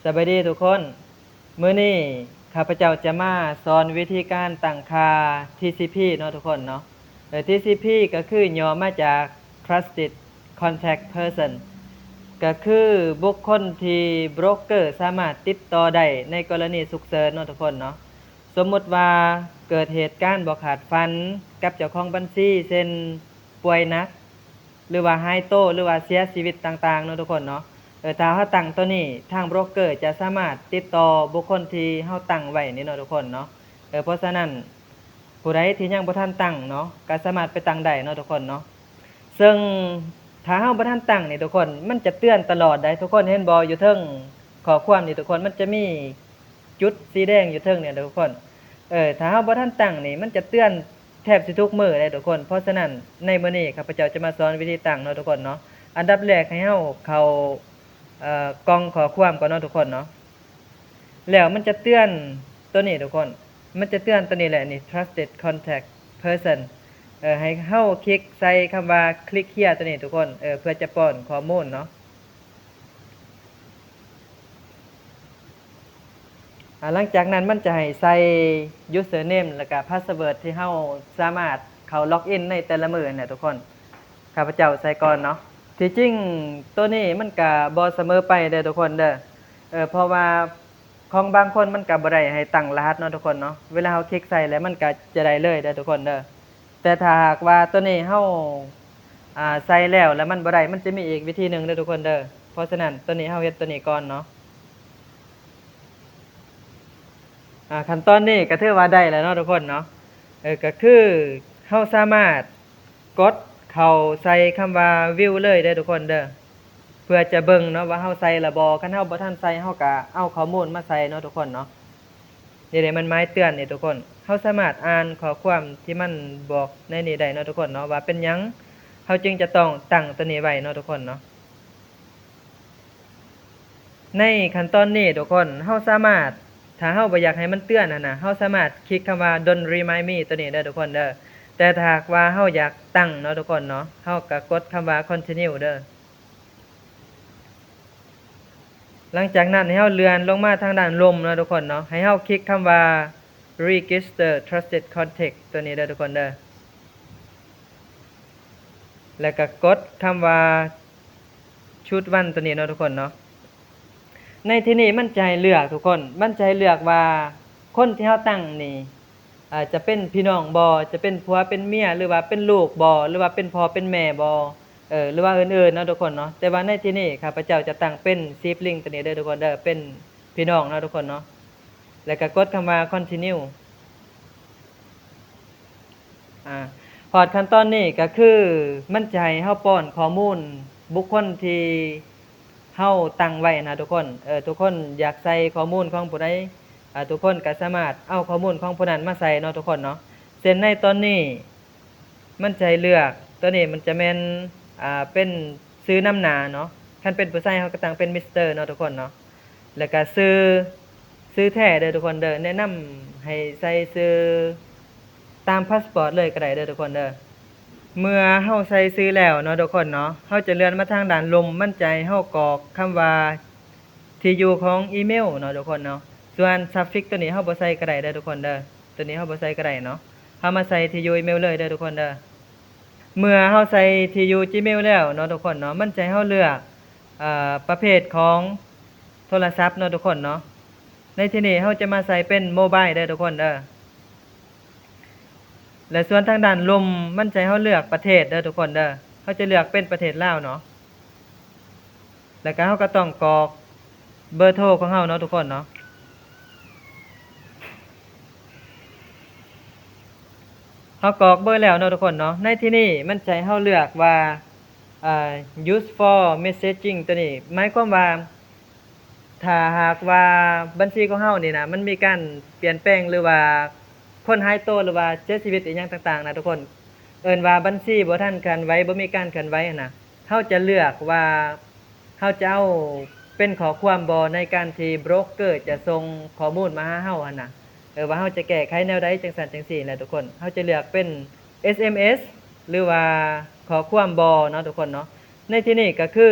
ສະບາຍດີທຸກຄົນ, ມື້ນີ້ຂ້າພະເຈົ້າຈະມາສອນວິທີການຕັ້ງຄ່າ ທີຊີພີ ເນາະທຸກຄົນເນາະ. ເອີ ທີຊີພີ ກໍຄືຫຍໍ້ມາຈາກ Trusted Contact Person ກໍຄືບຸກຄົນທີ່ໂບຣກເກີສາມາດຕິດຕໍ່ໄດ້ໃນກໍລະນີສຸກເສີນເນາະທຸກຄົນເນາະ. ສົມມຸດວ່າເກີດເຫດການບໍ່ຄາດຝັນກັບເຈົ້າຂອງບັນຊີ ເຊັ່ນ ປ່ວຍໜັກ ຫຼືວ່າຫາຍໂຕ ຫຼືວ່າເສຍຊີວິດຕ່າງໆເນາະທຸກຄົນເນາະ. ເອີ ຖ້າເຮົາຕັ້ງໂຕນີ້ ທາງໂບຣກເກີຈະສາມາດຕິດຕໍ່ບຸກຄົນທີ່ເຮົາຕັ້ງໄວ້ນີ້ເນາະທຸກຄົນເນາະ. ເອີ ເພາະສະນັ້ນ ຜູ້ໃດທີ່ຍັງບໍ່ທັນຕັ້ງເນາະ ກໍສາມາດໄປຕັ້ງໄດ້ເນາະທຸກຄົນເນາະ. ເຊິ່ງຖ້າເຮົາບໍ່ທັນຕັ້ງນີ້ທຸກຄົນ ມັນຈະເຕືອນຕະຫຼອດໄດ໋. ທຸກຄົນເຫັນບໍ່ ຢູ່ເທິງຂໍ້ຄວາມນີ້ທຸກຄົນ ມັນຈະມີ ຈຸດສີແດງຢູ່ເທິງນີ້ທຸກຄົນ. ເອີ ຖ້າເຮົາບໍ່ທັນຕັ້ງນີ້ ມັນຈະເຕືອນແທບຊິທຸກມື້ເດ້ທຸກຄົນ. ເພາະສະນັ້ນ ໃນມື້ນີ້ຂ້າພະເຈົ້າຈະມາສອນວິທີຕັ້ງເນາະທຸກຄົນເນາະ. ອັນດັບແລກໃຫ້ເຮົາເຂົ້າ ເອີ ກ່ອງຂໍ້ຄວາມກ່ອນເນາະທຸກຄົນເນາະ. ແລ້ວມັນຈະເຕືອນໂຕນີ້ທຸກຄົນ, ມັນຈະເຕືອນໂຕນີ້ແຫຼະນີ້ Trusted Contact Person. ເອີ ໃຫ້ເຮົາຄລິກໃສ່ຄຳວ່າ Click here ໂຕນີ້ທຸກຄົນ, ເອີ ເພື່ອຈະປ້ອນຂໍ້ມູນເນາະ. ອາ ຫຼັງຈາກນັ້ນມັນຈະໃຫ້ໃສ່ username ແລ້ວກະ password ທີ່ເຮົາສາມາດເຂົ້າ log in ໃນແຕ່ລະມື້ຫັ້ນແຫຼະທຸກຄົນ. ຂ້າພະເຈົ້າໃສ່ກ່ອນເນາະ. ທີ່ຈິງໂຕນີ້ມັນກະບໍ່ສະເໝີໄປເດີທຸກຄົນເດີ, ເອີ ເພາະວ່າຂອງບາງຄົນມັນກະບໍ່ໄດ້ໃຫ້ຕັ້ງລະຫັດເນາະທຸກຄົນເນາະ. ເວລາເຮົາຄລິກໃສ່ແລ້ວມັນກະຈະໄດ້ເລີຍເດີທຸກຄົນເດີ. ແຕ່ຖ້າຫາກວ່າໂຕນີ້ເຮົາ ອາ ໃສ່ແລ້ວ ແລ້ວມັນບໍ່ໄດ້ ມັນຈະມີອີກວິທີໜຶ່ງເດີທຸກຄົນເດີ. ເພາະສະນັ້ນ ໂຕນີ້ເຮົາເຮັດໂຕນີ້ກ່ອນເນາະ. ອາ ຂັ້ນຕອນນີ້ກໍຖືວ່າໄດ້ແລ້ວເນາະທຸກຄົນເນາະ. ເອີ ກໍຄືເຮົາສາມາດກົດເຂົ້າໃສ່ຄຳວ່າ view ເລີຍເດີທຸກຄົນເດີ ເພື່ອຈະເບິ່ງເນາະວ່າເຮົາໃສ່ແລ້ວບໍ່. ຄັນເຮົາບໍ່ທັນໃສ່ ເຮົາກໍເອົາຂໍ້ມູນມາໃສ່ເນາະທຸກຄົນເນາະ. ນີ້ເດ້ ມັນໝາຍເຕືອນນີ້ທຸກຄົນ. ເຮົາສາມາດອ່ານຂໍ້ຄວາມທີ່ມັນບອກໃນນີ້ໄດ້ເນາະທຸກຄົນເນາະ ວ່າເປັນຫຍັງເຮົາຈຶ່ງຈະຕ້ອງຕັ້ງໂຕນີ້ໄວ້ເນາະທຸກຄົນເນາະ. ໃນຂັ້ນຕອນນີ້ທຸກຄົນ ເຮົາສາມາດ ຖ້າເຮົາບໍ່ຢາກໃຫ້ມັນເຕືອນຫັ້ນນະ ເຮົາສາມາດຄລິກຄຳວ່າ Don't Remind Me ໂຕນີ້ເດີທຸກຄົນເດີ. ແຕ່ຖ້າຫາກວ່າເຮົາຢາກຕັ້ງເນາະທຸກຄົນເນາະ ເຮົາກໍກົດຄຳວ່າ Continue ເດີ. ຫຼັງຈາກນັ້ນໃຫ້ເຮົາເລື່ອນລົງມາທາງດ້ານລຸ່ມເນາະທຸກຄົນເນາະ, ໃຫ້ເຮົາຄລິກຄຳວ່າ Register Trusted Contact ໂຕນີ້ເດີທຸກຄົນເດີ ແລ້ວກໍກົດຄຳວ່າ Choose One ໂຕນີ້ເນາະທຸກຄົນເນາະ. ໃນທີ່ນີ້ມັນຈະໃຫ້ເລືອກທຸກຄົນ, ມັນຈະໃຫ້ເລືອກວ່າຄົນທີ່ເຮົາຕັ້ງນີ້ ອາ ຈະເປັນພີ່ນ້ອງບໍ່ ຈະເປັນຜົວເປັນເມຍ ຫຼືວ່າເປັນລູກບໍ່ ຫຼືວ່າເປັນພໍ່ເປັນແມ່ບໍ່ ເອີ ຫຼືວ່າອື່ນໆເນາະທຸກຄົນເນາະ. ແຕ່ວ່າໃນທີ່ນີ້ຂ້າພະເຈົ້າຈະຕັ້ງເປັນ Sibling ໂຕນີ້ເດີທຸກຄົນເດີ, ເປັນພີ່ນ້ອງເນາະທຸກຄົນເນາະ. ແລ້ວກໍກົດຄຳວ່າ Continue. ອາ ຮອດຂັ້ນຕອນນີ້ກໍຄືມັນຈະໃຫ້ເຮົາປ້ອນຂໍ້ມູນບຸກຄົນທີ່ ເຮົາຕັ້ງໄວ້ນະທຸກຄົນ. ເອີ ທຸກຄົນຢາກໃສ່ຂໍ້ມູນຂອງຜູ້ໃດ ອາ ທຸກຄົນກໍສາມາດເອົາຂໍ້ມູນຂອງຜູ້ນັ້ນມາໃສ່ເນາະທຸກຄົນເນາະ. ເຊັ່ນໃນຕອນນີ້ມັນຈະໃຫ້ເລືອກ ໂຕນີ້ມັນຈະແມ່ນ ອາ ເປັນຊື່ນຳໜ້າເນາະ. ຄັນເປັນຜູ້ຊາຍເຮົາກໍຕັ້ງເປັນ Mister ເນາະທຸກຄົນເນາະ. ແລ້ວກໍຊື່ ຊື່ແທ້ເດີທຸກຄົນເດີ, ແນະນຳໃຫ້ໃສ່ຊື່ຕາມພາສປອດເລີຍກໍໄດ້ເດີທຸກຄົນເດີ. ເມື່ອເຮົາໃສ່ຊື່ແລ້ວເນາະທຸກຄົນເນາະ, ເຮົາຈະເລື່ອນມາທາງດ້ານລຸ່ມ, ມັນຈະໃຫ້ເຮົາກອກຄຳວ່າທີ່ຢູ່ຂອງອີເມວເນາະທຸກຄົນເນາະ. ສ່ວນ suffix ໂຕນີ້ເຮົາບໍ່ໃສ່ກໍໄດ້ເດີທຸກຄົນເດີ, ໂຕນີ້ເຮົາບໍ່ໃສ່ກໍໄດ້ເນາະ, ເຮົາມາໃສ່ທີ່ຢູ່ອີເມວເລີຍເດີທຸກຄົນເດີ. ເມື່ອເຮົາໃສ່ທີ່ຢູ່ Gmail ແລ້ວເນາະທຸກຄົນເນາະ, ມັນຈະໃຫ້ເຮົາເລືອກ ເອີ ປະເພດຂອງໂທລະສັບເນາະທຸກຄົນເນາະ. ໃນທີ່ນີ້ເຮົາຈະມາໃສ່ເປັນ Mobile ເດີທຸກຄົນເດີ. ແລະ ສ່ວນທາງດ້ານລຸ່ມມັນຈະໃຫ້ເຮົາເລືອກປະເທດເດີທຸກຄົນເດີ, ເຮົາຈະເລືອກເປັນປະເທດລາວເນາະ. ແລ້ວກໍເຮົາກໍຕ້ອງກອກເບີໂທຂອງເຮົາເນາະທຸກຄົນເນາະ. ເຮົາກອກເບີແລ້ວເນາະທຸກຄົນເນາະ. ໃນທີ່ນີ້ມັນຈະໃຫ້ເຮົາເລືອກວ່າ ເອີ Use for Messaging ໂຕນີ້ ໝາຍຄວາມວ່າ ຖ້າຫາກວ່າບັນຊີຂອງເຮົານີ້ນະ ມັນມີການປ່ຽນແປງ ຫຼືວ່າຄົນຫາຍໂຕ ຫຼືວ່າເສຍຊີວິດອີ່ຫຍັງຕ່າງໆນະທຸກຄົນ, ເອີ້ນວ່າບັນຊີບໍ່ທັນເຄື່ອນໄຫວ ບໍ່ມີການເຄື່ອນໄຫວຫັ້ນນະ, ເຮົາຈະເລືອກວ່າ ເຮົາຈະເອົາເປັນຂໍ້ຄວາມບໍ່ ໃນການທີ່ໂບຣກເກີຈະສົ່ງຂໍ້ມູນມາຫາເຮົາຫັ້ນນະ, ເອີ ວ່າເຮົາຈະແກ້ໄຂແນວໃດ ຈັ່ງຊັ້ນຈັ່ງຊີ້ແຫຼະທຸກຄົນ. ເຮົາຈະເລືອກເປັນ ເອສເອັມເອສ ຫຼືວ່າຂໍ້ຄວາມບໍ່ເນາະທຸກຄົນເນາະ. ໃນທີ່ນີ້ກໍຄື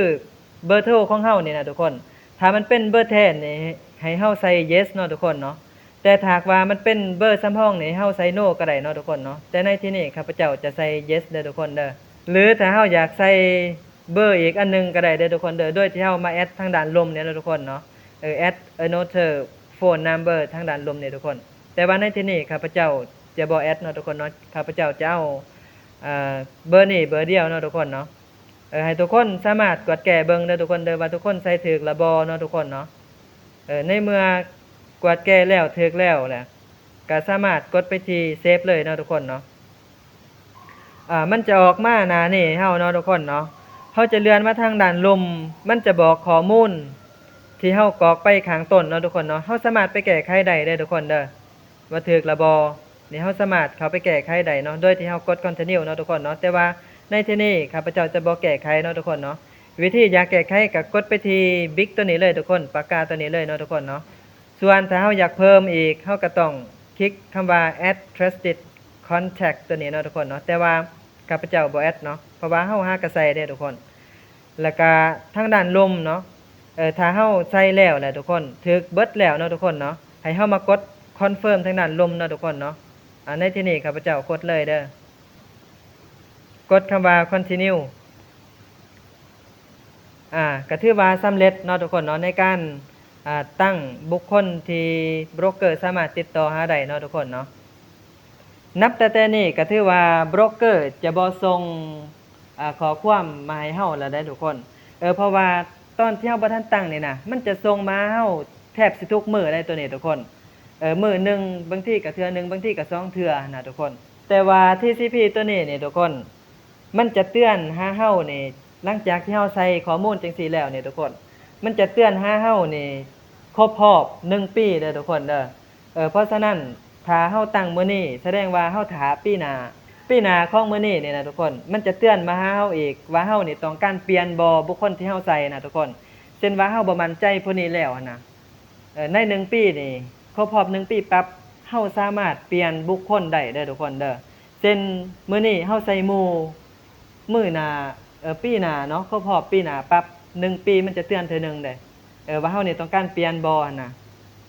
ເບີໂທຂອງເຮົານີ້ນະທຸກຄົນ, ຖ້າມັນເປັນເບີແທ້ນີ້ ໃຫ້ເຮົາໃສ່ yes ເນາະທຸກຄົນເນາະ. ແຕ່ຖ້າຫາກວ່າມັນເປັນເບີສຳຮອງນີ້ ເຮົາໃສ່ no ກໍໄດ້ເນາະທຸກຄົນເນາະ. ແຕ່ໃນທີ່ນີ້ຂ້າພະເຈົ້າຈະໃສ່ yes ເດີທຸກຄົນເດີ. ຫຼືຖ້າເຮົາຢາກໃສ່ເບີອີກອັນໜຶ່ງກໍໄດ້ເດີທຸກຄົນເດີ ໂດຍທີ່ເຮົາມາ add ທາງດ້ານລຸ່ມນີ້ເນາະທຸກຄົນເນາະ. ເອີ add another phone number ທາງດ້ານລຸ່ມນີ້ທຸກຄົນ. ແຕ່ວ່າໃນທີ່ນີ້ຂ້າພະເຈົ້າຈະບໍ່ add ເນາະທຸກຄົນເນາະ. ຂ້າພະເຈົ້າຈະເອົາ ເອີ ເບີນີ້ເບີດຽວເນາະທຸກຄົນເນາະ. ເອີ ໃຫ້ທຸກຄົນສາມາດກວດແກ້ເບິ່ງເດີທຸກຄົນເດີ ວ່າທຸກຄົນໃສ່ຖືກລະບໍ່ເນາະທຸກຄົນເນາະ. ເອີ ໃນເມື່ອກວດແກ້ແລ້ວ ຖືກແລ້ວແຫຼະ ກໍສາມາດກົດໄປທີ່ save ເລີຍເນາະທຸກຄົນເນາະ. ອາ ມັນຈະອອກມາໜ້ານີ້ໃຫ້ເຮົາເນາະທຸກຄົນເນາະ. ເຮົາຈະເລື່ອນມາທາງດ້ານລຸ່ມ ມັນຈະບອກຂໍ້ມູນທີ່ເຮົາກອກໄປຂ້າງຕົ້ນເນາະທຸກຄົນເນາະ. ເຮົາສາມາດໄປແກ້ໄຂໄດ້ເດີທຸກຄົນເດີ ວ່າຖືກລະບໍ່. ນີ້ເຮົາສາມາດເຂົ້າໄປແກ້ໄຂໄດ້ເນາະ ໂດຍທີ່ເຮົາກົດ continue ເນາະທຸກຄົນເນາະ. ແຕ່ວ່າໃນທີ່ນີ້ຂ້າພະເຈົ້າຈະບໍ່ແກ້ໄຂເນາະທຸກຄົນເນາະ. ວິທີຢາກແກ້ໄຂກໍກົດໄປທີ່ big ຕົວນີ້ເລີຍທຸກຄົນ ປາກກາຕົວນີ້ເລີຍເນາະທຸກຄົນເນາະ. ສ່ວນຖ້າເຮົາຢາກເພີ່ມອີກ ເຮົາກໍຕ້ອງຄລິກຄຳວ່າ add trusted contact ຕົວນີ້ເນາະທຸກຄົນເນາະ. ແຕ່ວ່າຂ້າພະເຈົ້າບໍ່ add ເນາະ ເພາະວ່າເຮົາຫາກໍໃສ່ເດ້ທຸກຄົນ. ແລ້ວກະທາງດ້ານລຸ່ມເນາະ ເອີ ຖ້າເຮົາໃສ່ແລ້ວແຫຼະທຸກຄົນ ຖືກເບິດແລ້ວເນາະທຸກຄົນເນາະ ໃຫ້ເຮົາມາກົດ confirm ທາງດ້ານລຸ່ມເນາະທຸກຄົນເນາະ. ອາ ໃນທີ່ນີ້ຂ້າພະເຈົ້າກົດເລີຍເດີ ກົດຄຳວ່າ continue. ອາ ກະຖືວ່າສຳເລັດເນາະທຸກຄົນເນາະ ໃນການ ອາ ຕັ້ງບຸກຄົນທີ່ໂບຣກເກີສາມາດຕິດຕໍ່ຫາໄດ້ເນາະທຸກຄົນເນາະ. ນັບແຕ່ແຕ່ນີ້ກໍຖືວ່າໂບຣກເກີຈະບໍ່ສົ່ງ ອາ ຂໍ້ຄວາມມາໃຫ້ເຮົາແລ້ວເດ້ທຸກຄົນ. ເອີ ເພາະວ່າຕອນທີ່ເຮົາບໍ່ທັນຕັ້ງນີ້ນະ ມັນຈະສົ່ງມາຫາເຮົາແທບຊິທຸກມື້ເດ້ໂຕນີ້ທຸກຄົນ. ເອີ ມື້ໜຶ່ງ ບາງທີກໍເທື່ອໜຶ່ງ ບາງທີກໍສອງເທື່ອຫັ້ນນະທຸກຄົນ. ແຕ່ວ່າ TCP ໂຕນີ້ນີ້ທຸກຄົນ ມັນຈະເຕືອນຫາເຮົານີ້ ຫຼັງຈາກທີ່ເຮົາໃສ່ຂໍ້ມູນຈັ່ງຊີ້ແລ້ວນີ້ທຸກຄົນ ມັນຈະເຕືອນຫາເຮົານີ້ຄົບຮອບໜຶ່ງປີເດີທຸກຄົນເດີ. ເອີ ເພາະສະນັ້ນ ຖ້າເຮົາຕັ້ງມື້ນີ້ ສະແດງວ່າເຮົາຖ້າປີໜ້າ ປີໜ້າຂອງມື້ນີ້ນີ້ນະທຸກຄົນ ມັນຈະເຕືອນມາຫາເຮົາອີກວ່າເຮົານີ້ຕ້ອງການປ່ຽນບໍ່ ບຸກຄົນທີ່ເຮົາໃສ່ນະທຸກຄົນ. ເຊັ່ນວ່າເຮົາບໍ່ໝັ້ນໃຈຜູ້ນີ້ແລ້ວຫັ້ນນະ ເອີ ໃນໜຶ່ງປີນີ້ ຄົບຮອບໜຶ່ງປີປັບ ເຮົາສາມາດປ່ຽນບຸກຄົນໄດ້ເດີທຸກຄົນເດີ. ເຊັ່ນ ມື້ນີ້ເຮົາໃສ່ໝູ່ ມື້ໜ້າ ເອີ ປີໜ້າເນາະ ຄົບຮອບປີໜ້າປັບ ໜຶ່ງປີມັນຈະເຕືອນເທື່ອໜຶ່ງເດ້ ເອີ ວ່າເຮົານີ້ຕ້ອງການປ່ຽນບໍ່ຫັ້ນນະ.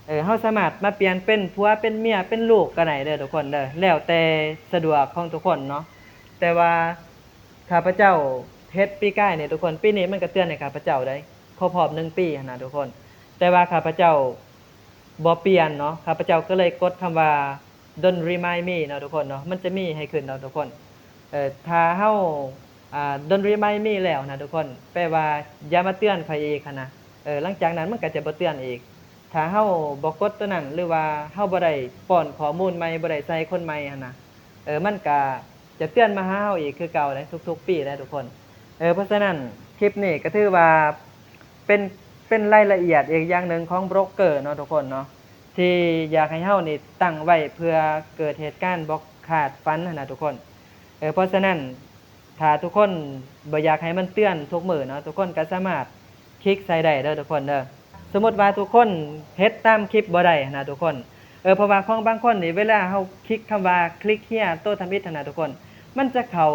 ເອີ ເຮົາສາມາດມາປ່ຽນເປັນຜົວເປັນເມຍເປັນລູກກໍໄດ້ເດີທຸກຄົນເດີ ແລ້ວແຕ່ສະດວກຂອງທຸກຄົນເນາະ. ແຕ່ວ່າຂ້າພະເຈົ້າເຮັດປີກາຍນີ້ທຸກຄົນ ປີນີ້ມັນກໍເຕືອນໃຫ້ຂ້າພະເຈົ້າໄດ໋ ຄົບຮອບໜຶ່ງປີຫັ້ນນະທຸກຄົນ. ແຕ່ວ່າຂ້າພະເຈົ້າບໍ່ປ່ຽນເນາະ ຂ້າພະເຈົ້າກໍເລີຍກົດຄຳວ່າ Don't remind me ເນາະທຸກຄົນເນາະ ມັນຈະມີໃຫ້ຂຶ້ນເນາະທຸກຄົນ. ເອີ ຖ້າເຮົາ ອາ Don't remind me ແລ້ວນະທຸກຄົນ ແປວ່າຢ່າມາເຕືອນຂ້ອຍອີກຫັ້ນນະ. ເອີ ຫຼັງຈາກນັ້ນມັນກໍຈະບໍ່ເຕືອນອີກ ຖ້າເຮົາບໍ່ກົດຕົວນັ້ນ ຫຼືວ່າເຮົາບໍ່ໄດ້ປ້ອນຂໍ້ມູນໃໝ່ ບໍ່ໄດ້ໃສ່ຄົນໃໝ່ຫັ້ນນະ. ເອີ ມັນກະຈະເຕືອນມາຫາເຮົາອີກຄືເກົ່າເດ້ ທຸກໆປີເດ້ທຸກຄົນ. ເອີ ເພາະສະນັ້ນຄລິບນີ້ກໍຖືວ່າເປັນ ເປັນລາຍລະອຽດອີກຢ່າງໜຶ່ງຂອງໂບຣກເກີເນາະທຸກຄົນເນາະ ທີ່ຢາກໃຫ້ເຮົານີ້ຕັ້ງໄວ້ເພື່ອເກີດເຫດການບໍ່ຄາດຝັນຫັ້ນນະທຸກຄົນ. ເອີ ເພາະສະນັ້ນ ຖ້າທຸກຄົນບໍ່ຢາກໃຫ້ມັນເຕືອນທຸກມື້ເນາະ ທຸກຄົນກໍສາມາດຄລິກໃສ່ໄດ້ເດີທຸກຄົນເດີ. ສົມມຸດວ່າທຸກຄົນເຮັດຕາມຄລິບບໍ່ໄດ້ຫັ້ນນະທຸກຄົນ ເອີ ເພາະວ່າຂອງບາງຄົນນີ້ ເວລາເຮົາຄລິກຄຳວ່າ click here ໂຕທຳອິດຫັ້ນນະທຸກຄົນ ມັນຈະເຂົ້າ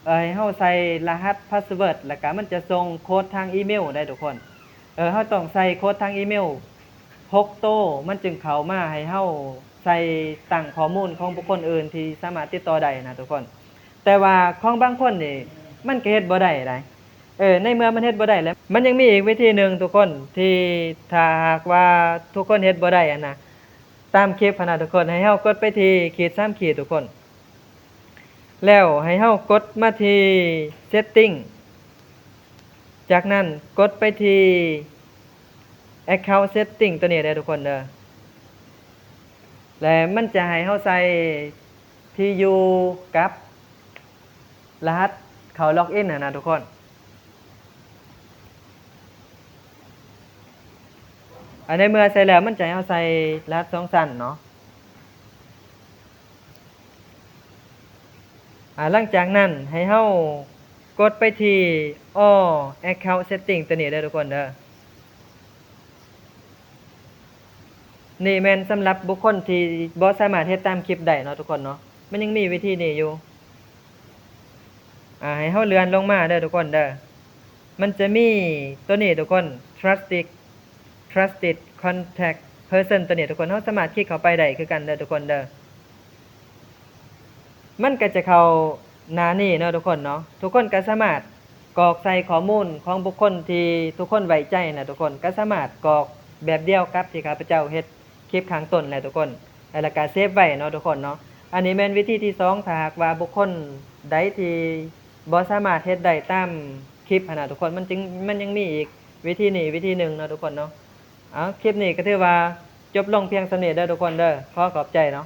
ເອີ ໃຫ້ເຮົາໃສ່ລະຫັດ password ແລ້ວກະມັນຈະສົ່ງໂຄດທາງອີເມວໄດ້ທຸກຄົນ. ເອີ ເຮົາຕ້ອງໃສ່ໂຄດທາງອີເມວຫົກໂຕ ມັນຈຶ່ງເຂົ້າມາໃຫ້ເຮົາໃສ່ຕັ້ງຂໍ້ມູນຂອງບຸກຄົນອື່ນທີ່ສາມາດຕິດຕໍ່ໄດ້ນະທຸກຄົນ. ແຕ່ວ່າຂອງບາງຄົນນີ້ມັນກໍເຮັດບໍ່ໄດ້ໃດ໋. ເອີ ໃນເມື່ອມັນເຮັດບໍ່ໄດ້ແລ້ວ ມັນຍັງມີອີກວິທີໜຶ່ງທຸກຄົນ ທີ່ຖ້າຫາກວ່າທຸກຄົນເຮັດບໍ່ໄດ້ຫັ້ນນະ ຕາມຄລິບຫັ້ນນະທຸກຄົນ ໃຫ້ເຮົາກົດໄປທີ່ຂີດສາມຂີດທຸກຄົນ ແລ້ວໃຫ້ເຮົາກົດມາທີ່ setting ຈາກນັ້ນກົດໄປທີ່ account setting ຕົວນີ້ເດີທຸກຄົນເດີ ແລະມັນຈະໃຫ້ເຮົາໃສ່ທີ່ຢູ່ກັບລະຫັດເຂົ້າ login ຫັ້ນນະທຸກຄົນ. ອາ ໃນເມື່ອໃສ່ແລ້ວ ມັນຈະໃຫ້ເຮົາໃສ່ລະຫັດສອງຊັ້ນເນາະ. ອາ ຫຼັງຈາກນັ້ນໃຫ້ເຮົາກົດໄປທີ່ All Account Setting ຕົວນີ້ເດີທຸກຄົນເດີ. ນີ້ແມ່ນສຳລັບບຸກຄົນທີ່ບໍ່ສາມາດເຮັດຕາມຄລິບໄດ້ເນາະທຸກຄົນເນາະ. ມັນຍັງມີວິທີນີ້ຢູ່. ອາ ໃຫ້ເຮົາເລື່ອນລົງມາເດີທຸກຄົນເດີ. ມັນຈະມີຕົວນີ້ທຸກຄົນ Trusted trusted contact person ຕົວນີ້ທຸກຄົນ ເຮົາສາມາດຄລິກເຂົ້າໄປໄດ້ຄືກັນເດີທຸກຄົນເດີ. ມັນກໍຈະເຂົ້າໜ້ານີ້ເນາະທຸກຄົນເນາະ. ທຸກຄົນກໍສາມາດກອກໃສ່ຂໍ້ມູນຂອງບຸກຄົນທີ່ທຸກຄົນໄວ້ໃຈນະທຸກຄົນ ກໍສາມາດກອກແບບດຽວກັບທີ່ຂ້າພະເຈົ້າເຮັດຄລິບຂ້າງຕົ້ນແຫຼະທຸກຄົນ ແລ້ວກໍເຊບໄວ້ເນາະທຸກຄົນເນາະ. ອັນນີ້ແມ່ນວິທີທີສອງ ຖ້າຫາກວ່າບຸກຄົນໃດທີ່ບໍ່ສາມາດເຮັດໄດ້ຕາມຄລິບຫັ້ນນະທຸກຄົນ ມັນຈຶ່ງ ມັນຍັງມີອີກວິທີນີ້ວິທີໜຶ່ງເນາະທຸກຄົນເນາະ. ເອົາ ຄລິບນີ້ກໍຖືວ່າຈົບລົງພຽງສ່ຳນີ້ເດີທຸກຄົນເດີ ຂໍຂອບໃຈເນາະ.